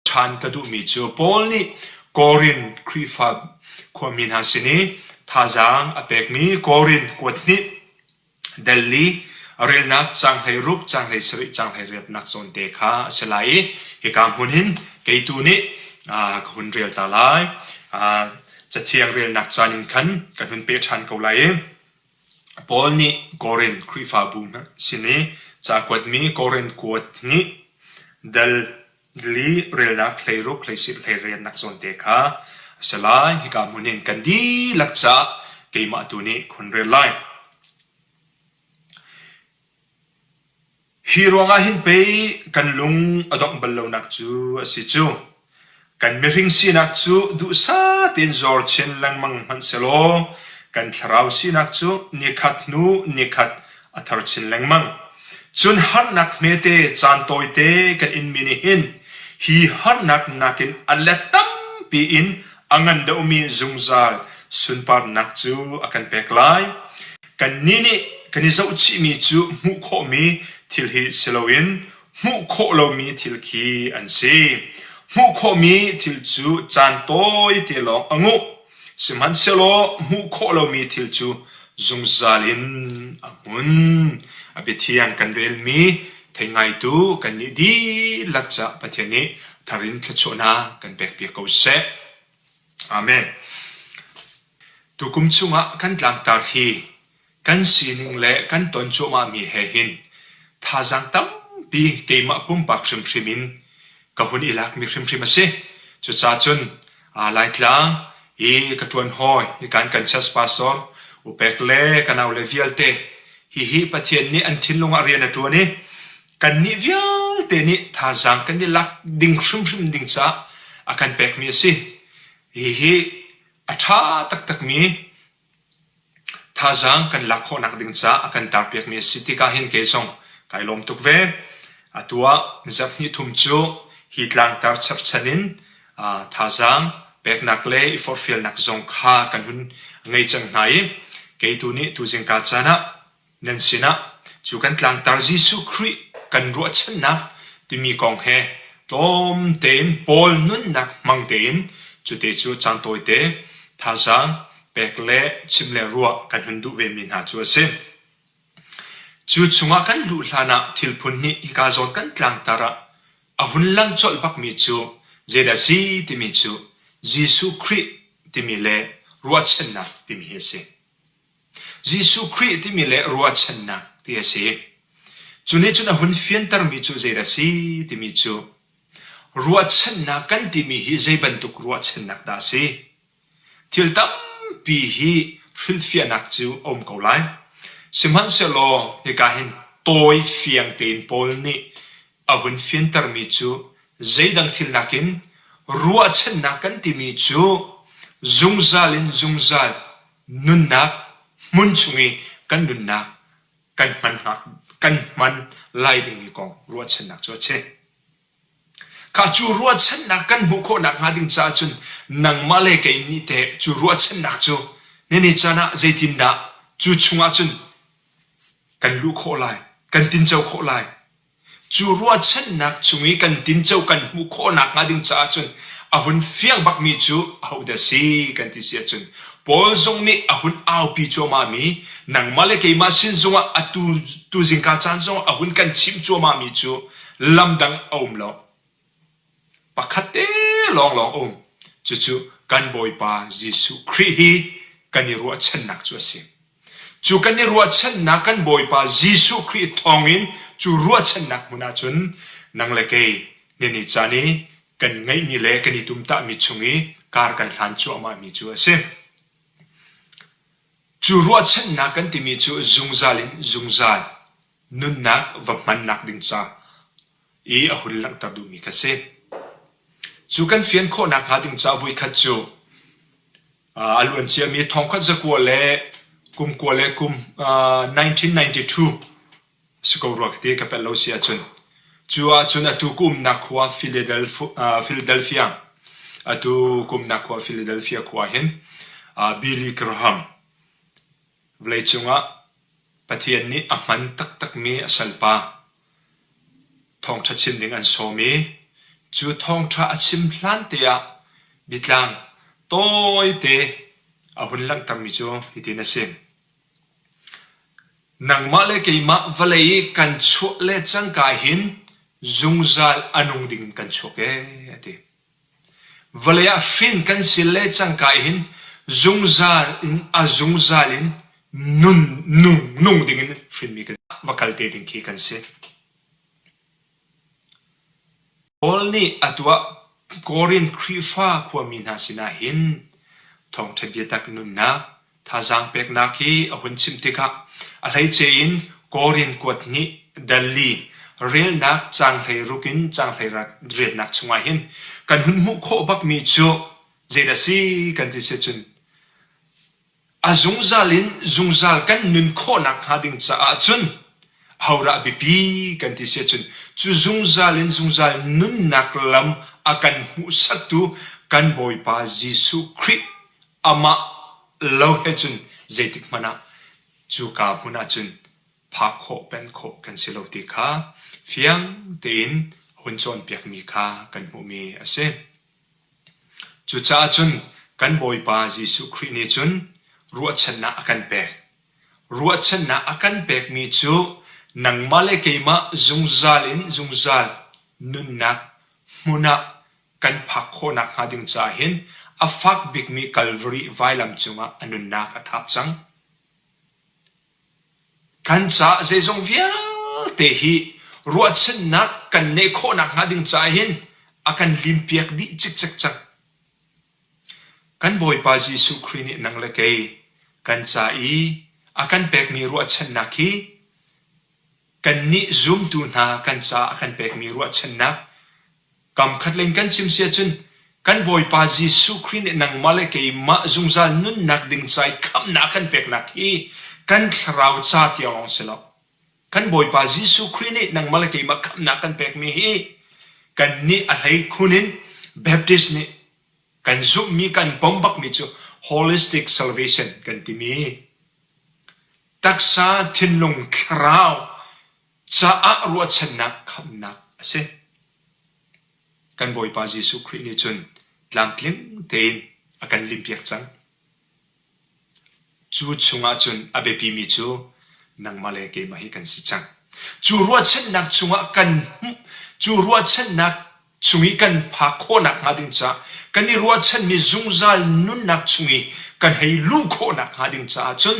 Ṭhan ka duhmi cu Paul nih Korin Khrihfa khuami hna sin i thazaang a pekmi Korin kuat hnih dal li relnak caang 16, caang 17, caang 18nak zawnte kha a si lai i hika hmun hin kei tu nih ka hun rel ta lai. Cathiang relnak caan in khan kan hun peh ṭhan ko lai i Paul nih Korin Khrihfabu sin i ca kuatmi Korin kuat hnih dal li relnak 16 hleisih hleiriatnak zawnte kha a si lai. Hika hmun hin kan dihlak caah keimah tu nih hun rel lai. Hi ruangah hin pei kan lung a dongh bal lonak cu a si cu. Kan mihring sinak cu duhsah tein zor chin lengmang hmanh sehlaw kan thlarau sinak cu nikhat hnu nikhat a thar chin lengmang. Cun harnak hmete caan tawite kan inmi nih hin hi harnak nakin a let tampi in a ngan deuhmi zungzal sunparnak cu a kan pek lai. Kannih nih kan i zohchihmi cu hmuh khawhmi thil hi si loin hmuh khawh lomi thil khi an si. Hmuh khawhmi thil cu caan tawite lawng a nguh, sihmanhsehlaw hmuh khawh lomi thil cu zungzal in a hmun. A biathiang kan relmi thei ngaitu kannih dihlak caah Pathian nih thar in thluachuahnak kan pekpiak ko seh. Amen. Tukum chungah kan tlangtar hi kan sining le kan ton cuahmahmi he hin thazaang tampi keimah pumpak hrimhrim in ka hun i lakmi hrimhrim a si. Cucaah cun Laitlang i ka ṭuan hawi hikan kan church pastor upek le ka naule vialte hihi Pathian nih an thinlung ah rian a ṭuan i kannih vialte nih thazaang kan i lak ding hrimhrim ding caah a kan pekmi a si. Hihi a ṭha taktakmi thazaang kan lak khawhnak ding caah a kan tarpiakmi a si tikah hin kei zong kai lawm tuk ve. Atu ah zarhhnih thum cu hi tlangtar cherhchan in thazaang peknak le i forhfialnak zong kha kan hun ngei cang hna i kei tu nih tuzingka caan ah Nan sinah cu kan tlangtar Jesuh Khrih kan ruahchannak timi kong he tlawm tein Paul nunnak hmang tein cute cu caan tawite thazaang pek le chim le ruah kan hun duh vemi hna cu a si. Cu chungah kan luh hlanah thil phun hnih hika zawn kan tlangtar ah a hun lang colh bakmi cu zeidah a si timi cu Jesuh Khrih timi le ruahchannak timi hi a si. Jesuh Khrih timi le ruahchannak ti a si. Cu nih cun a hun fiantermi cu zeidah a si timi cu ruahchannak kan timi hi zei bantuk ruahchannak dah a si? Thil tampi hi hrilhfiahnak cu a um ko lai. Sihmanhsehlaw hika hin tawi fiang tein Paul nih a hun fiantermi cu zeidang thil nakin ruahchannak kan timi cu zungzal in zungzal nunnak hmun chung i kan nunnak kan hman kan hman lai dingmi kong ruahchannak cu a si. Kha cu ruahchannak kan hmuh khawh nakhnga ding caah cun nangmah le kei nih teh cu ruahchannak cu nini caan ah zeitindah cu chungah cun kan luh khawh lai, kan tinco khawh lai. Cu ruahchannak chung i kan tinco kan hmuh khawh nakhnga ding caah cun a hun fiang bakmi cu ahodah si kan ti si ahcun Paul zong nih a hun aupi cuahmahmi nangmah le keimah sin zongah atu tuzingka caan zongah a hun kan chimh cuahmahmi cu lamdang a um lo. Pakhat te lawnglawng a um. Cucu kan Bawipa Jesuh Khrih hi kan i ruahchannak cu a si. Cu kan i ruahchannak kan Bawipa Jesuh Khrih thawngin cu ruahchannak hmun ah cun nang le kei nini caan i kan ngeihmi le kan i tumtahmi chung i kar kan hlan cuahmahmi cu a si. Cu ruahchannak kan timi cu zungzal in zungzal nunnak va hmannak ding ca i a hun langhter duhmi ka si. Cu kan fian khawh nakhnga ding ca voikhat cu a luan ciami thongkhat zakua le kum kua le kum 1992 si ko rua ka ti ka pelh lo si ahcun cu ahcun atu ka umnak khua Philadelphia atu ka umnak khua Philadelphia khua hin Billy Graham vawleicung ah Pathian nih a hman taktakmi a salpa thawngṭha chim ding an sawm i. Cu thawngṭha a chim hlan te ah biatlang tawite a hun langhtermi cu hitin a si. Nangmah le keimah vawlei i kan chuah le cangka hin zungzal a nung dingin kan chuak ee, a ti. Vawlei ah hrin kan si le cangka hin zungzal in a zungzal in nun nung nung dingin hrinmi kan va kal te ding khi kan si. Paul nih a tuah Korin Khrihfa khuami hna sinah hin thawngṭha biatak nunnak thazaang peknak hi a hun chim tikah a hleice in Korin kuat hnih dal li relnak caang 16 in caang 18 chungah hin kan hun hmuh khawh bakmi cu zeidah si kan ti si cun A zungzal in zungzal kan nun khawhnak hnga ding caah cun ahodah biapi kan ti si ahcun cu zungzal in zungzal nunnak lam a kan hmuhsaktu kan Bawipa Jesuh Khrih amah lo he cun zeitik hmanh ah cuka hmun ah cun phak khawh pen khawh kan si lo ti kha fiang tein hun cawnpiakmi kha kan hmuhmi a si. Cucaah cun kan Bawipa Jesuh Khrih nih cun ruahchannak a kan pek. Ruahchannak a kan pekmi cu nangmah le keimah zungzal in zungzal nunnak hmun ah kan phak khawhnak hnga ding caah hin a fak bikmi Kalvari vailam cungah a nunnak a thap cang. Kan caah zeizong vialte hi ruahchannak kan neih khawhnak hnga ding caah hin a kan limpiak dih cikcek cang. Kan Bawipa Jesuh Khrih nih nang le kei kan ca i a kan pekmi ruahchannak hi kannih zumtu hna kan caah a kan pekmi ruahchannak Kamkhat lei in kan chim si ahcun kan Bawipa Jesuh Khrih nih nangmah le keimah zungzal nunnak ding ca i khamhnak a kan peknak hi kan thlarau ca tiang lawng si lo. Kan Bawipa Jesuh Khrih nih nangmah le keimah khamhnak kan pekmi hi kannih a hleikhun in Baptist nih kan zumhmi kan pom bakmi cu holistic salvation kan timi taksa thinlung thlarau caah ruahchannak khamhnak a si. Kan Bawipa Jesuh Khrih nih cun tlamtling tein a kan limpiak cang. Cu chungah cun a biapimi cu nangmah le keimah hi kan si cang. Cu ruahchannak chungah kan cu ruahchannak chung i kan phak khawhnak hnga ding caah kan i ruahchanmi zungzal nunnak chung i kan hei luh khawhnak hnga ding caah cun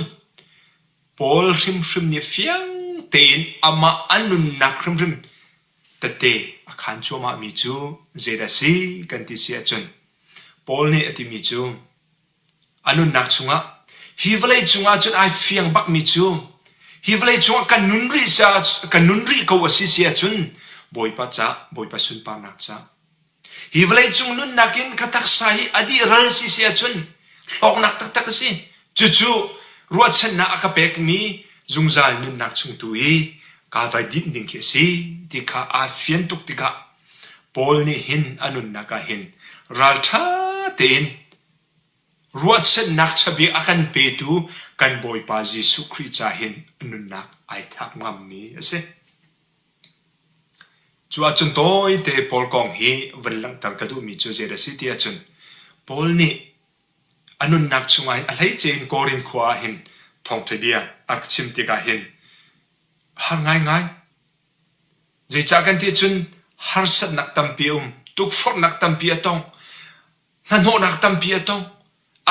Paul hrimhrim nih fiang tein amah a nunnak hrimhrim tette a khaan cuahmahmi cu zeidah a si kan ti si ahcun Paul nih a timi cu a nunnak chungah hi vawlei cungah cun ai fiang bakmi cu hi vawlei cungah kan nun rih kan nun rih ko a si si ahcun Bawipa ca Bawipa sunparnak ca Hi vawleicung nunnak in ka taksa hi a dih ral si si ahcun hlawknak taktak a si. Cucu ruahchannak a ka pekmi zungzal nunnak chung tu i kaa vai dinh ding khi a si ti kha aa fian tuk tikah Paul nih hin a nunnak ah hin ralṭha tein ruahchannak ṭhabik a kan petu kan Bawipa Jesuh Khrih ca hin nunnak ai thap ngammi a si. Cu ahcun tawite Paul kong hi van langhter ka duhmi cu zeidah a si ti ahcun Paul nih a nunnak chungah hin a hleice in Korin khua ah hin thawngṭha bia a rak chim tikah hin a har ngaingai. Zeicah kan ti ahcun harsatnak tampi a um, tukforhnak tampi a tong, hnahnawhnak tampi a tong.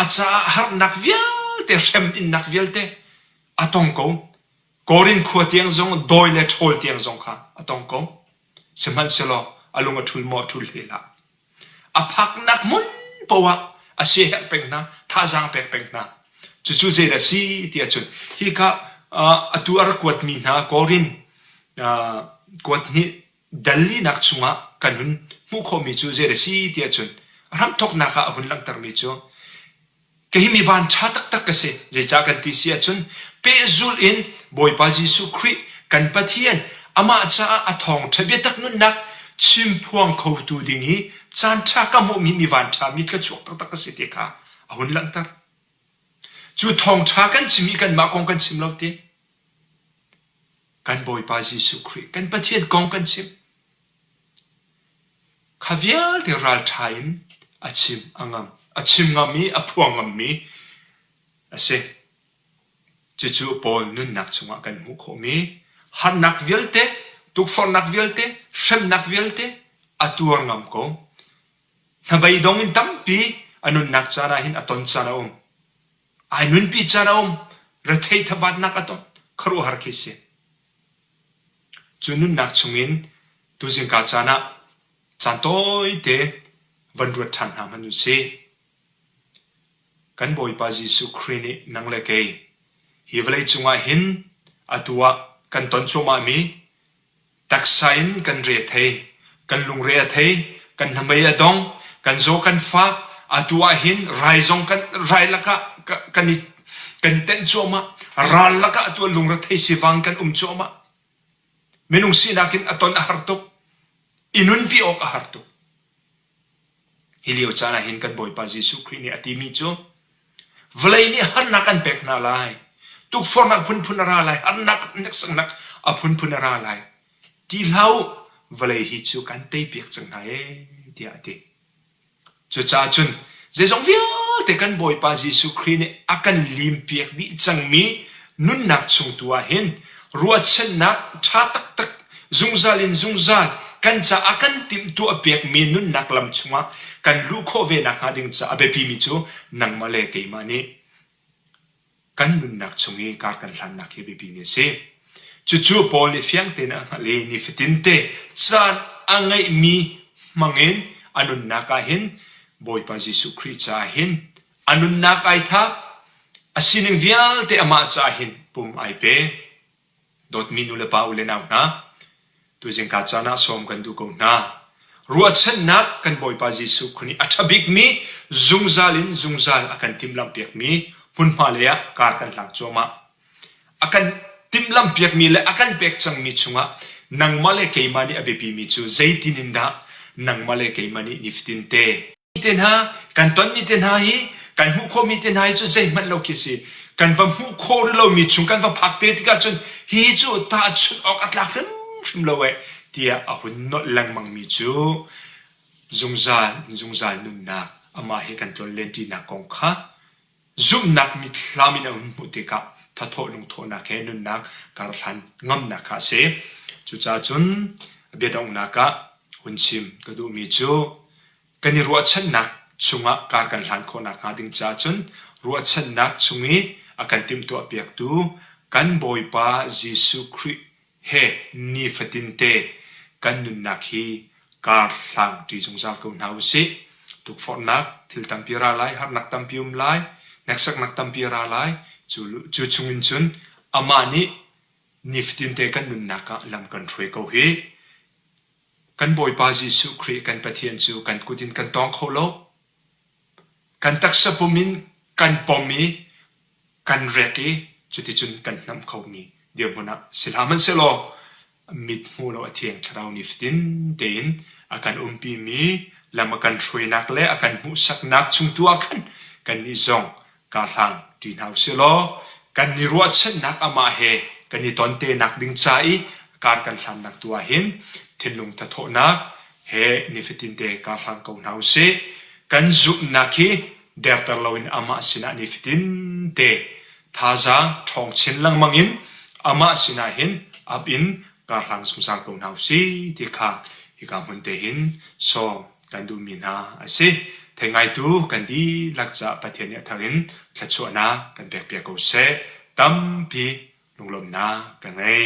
A caah harnak vialte, hrem innak vialte a tong ko. Korin khua tiang zong dawi le ṭhawl tiang zong kha a tong ko. Sihmanhsehlaw a lung a ṭhul maw a ṭhul hlei hlah. A phaknak hmun paoh ah a siaherh peng hna, thazaang pek peng hna. Cucu zeidah a si ti ahcun hika atu a rak kuatmi hna Korin kuat hnih dal linak chungah kan hun hmuh khawhmi cu zeidah a si ti ahcun a hramthawknak ah a hun langhtermi cu Kei mi vanṭha taktak ka si. Zeicah kan ti si ahcun pehzulh in Bawipa Jesuh Khrih kan Pathian amah caah a thawngṭha biatak nunnak chimphuang khotu ding i caanṭha ka hmuhmi mi vanṭha mi thluachuak taktak ka si ti kha a hun langhter. Cu thawngṭha kan chim i kanmah kong kan chim lo ti. Kan Bawipa Jesuh Khrih kan Pathian kong kan chim. Kha vialte ralṭha in a chim a ngam. A chim ngam i a phuang ngammi a si. Cucu Paul nunnak chungah kan hmuh khawhmi harnak vialte, tukforhnak vialte, hremnak vialte a tuar ngam ko. Hnabeidong in tampi a nunnak caan ah hin a ton caan a um. Ai nunpi caan a um. Rethei thabatnak a ton. Khuaruahhar khi si. Cu nunnak chungin tuzingka caan ah caan tawite van ruat ṭhan hna hmanh u sih. Kan Bawipa Jesuh Khrih nih nang le kei hi vawlei cungah hin atu ah kan ton cuahmahmi taksa in kan re a thei, kan lungre a thei, kan hnamei a dong, kan zaw kan fak, atu ah hin rai zong kan rai lakah kan i kan i tenh cuahmah, ral lakah atu ah lungrethei sivang kan um cuahmah. Minung sinak in a ton a har tuk, i nunpi awk a har tuk. Hi lio caan ah hin kan Bawipa Jesuh Khrih nih a timi cu vawlei nih harnak an pek hna lai, tukforhnak phunphun a ra lai, harnak hneksaknak a phunphun a ra lai. Ṭih hlah u, vawlei hi cu kan teipiak cang hna ee, tiah a ti. Cucaah cun zeizong vialte kan Bawipa Jesuh Khrih nih a kan limpiak dih cangmi nunnak chung tu ah hin ruahchannak ṭha taktak zungzal in zungzal kan caah a kan timhtuah piakmi nunnak lam chungah kan luh khawh ve nakhnga ding caah a biapimi cu nangmah le keimah nih kan nunnak chung i kar kan hlannak hi a biapimi a si. Cucu Paul nih fiang tein a hngalh i nifatinte caan a ngeihmi hmangin a nunnak ah hin Bawipa Jesuh Khrih caah hin a nunnak ai thap, a sining vialte amah caah hin pum ai pe. Dawtmi nulepa u le nau hna, tuzingka caan ah sawm kan duh ko hna. Ruahchannak kan Bawipa Jesuh Khrih nih a ṭha bikmi zungzal in zungzal a kan timhlamhpiakmi hmunhma lei ah kar kan hlang cuahmah. A kan timhlamhpiakmi le a kan pek cangmi chungah nangmah le keimah nih a biapimi cu zeitin in dah nangmah le keimah nih nifatinte te hna kan tonmi te hna hi kan hmuh khawhmi te hna hi cu zeihmanh lo khi si kan va hmuh khawh rih lomi chung kan va phak te tikah cun hi cu tahchunh awk a tlak hrimhrim lo eh tiah a hun nolh lengmangmi cu zungzal zungzal nunnak amah he kan tlonlen ṭinak kong kha Zumhnak mitthlam in a hun hmuh tikah thathawh lungthawhnak he nunnak karhlan ngamnak kha a si. Cucaah cun biadonghnak ah hun chim ka duhmi cu kan i ruahchannak chungah kar kan hlan khawh nakhnga ding caah cun ruahchannak chung i a kan timhtuahpiaktu kan Bawipa Jesuh Khrih he nifatinte kan nunnak hi kar hlang ṭi zungzal ko hna usih. Tukforhnak thil tampi ra lai, harnak tampi um lai, hneksaknak tampi ra lai. Cu, cu chungin cun amah nih nifatinte kan nunnak ah lam kan hruai ko hih. Kan Bawipa Jesuh Khrih kan Pathian cu kan kut in kan tawng kho lo. Kan taksa pum in kan pom i kan rek i cuticun kan hnamh khomi dirhmun ah si hlah hmanhsehlaw mit hmuh lo a thiang thlarau nifatin tein a kan umpimi lam a kan hruainak le a kan hmuhsaknak chung tu ah khan kannih zong karhlang ṭi hna usih law kan i ruahchannak amah he kan i ton tenak ding ca i kar kan hlannak tu ah hin thinlung thathawhnak he nifatinte karhlang ko hna usih. Kan zumhnak hi derter loin amah sinah nifatin te thazaang ṭhawng chin lengmang in amah sinah hin ap in karhlang zungzal ko hna usih ti kha hika hmun te hin sawm kan duhmi hna a si. Thei ngaitu kan dihlak caah Pathian nih a thar in thluachuahnak kan pekpiak ko seh. Tampi lunglawmhnak ka ngei.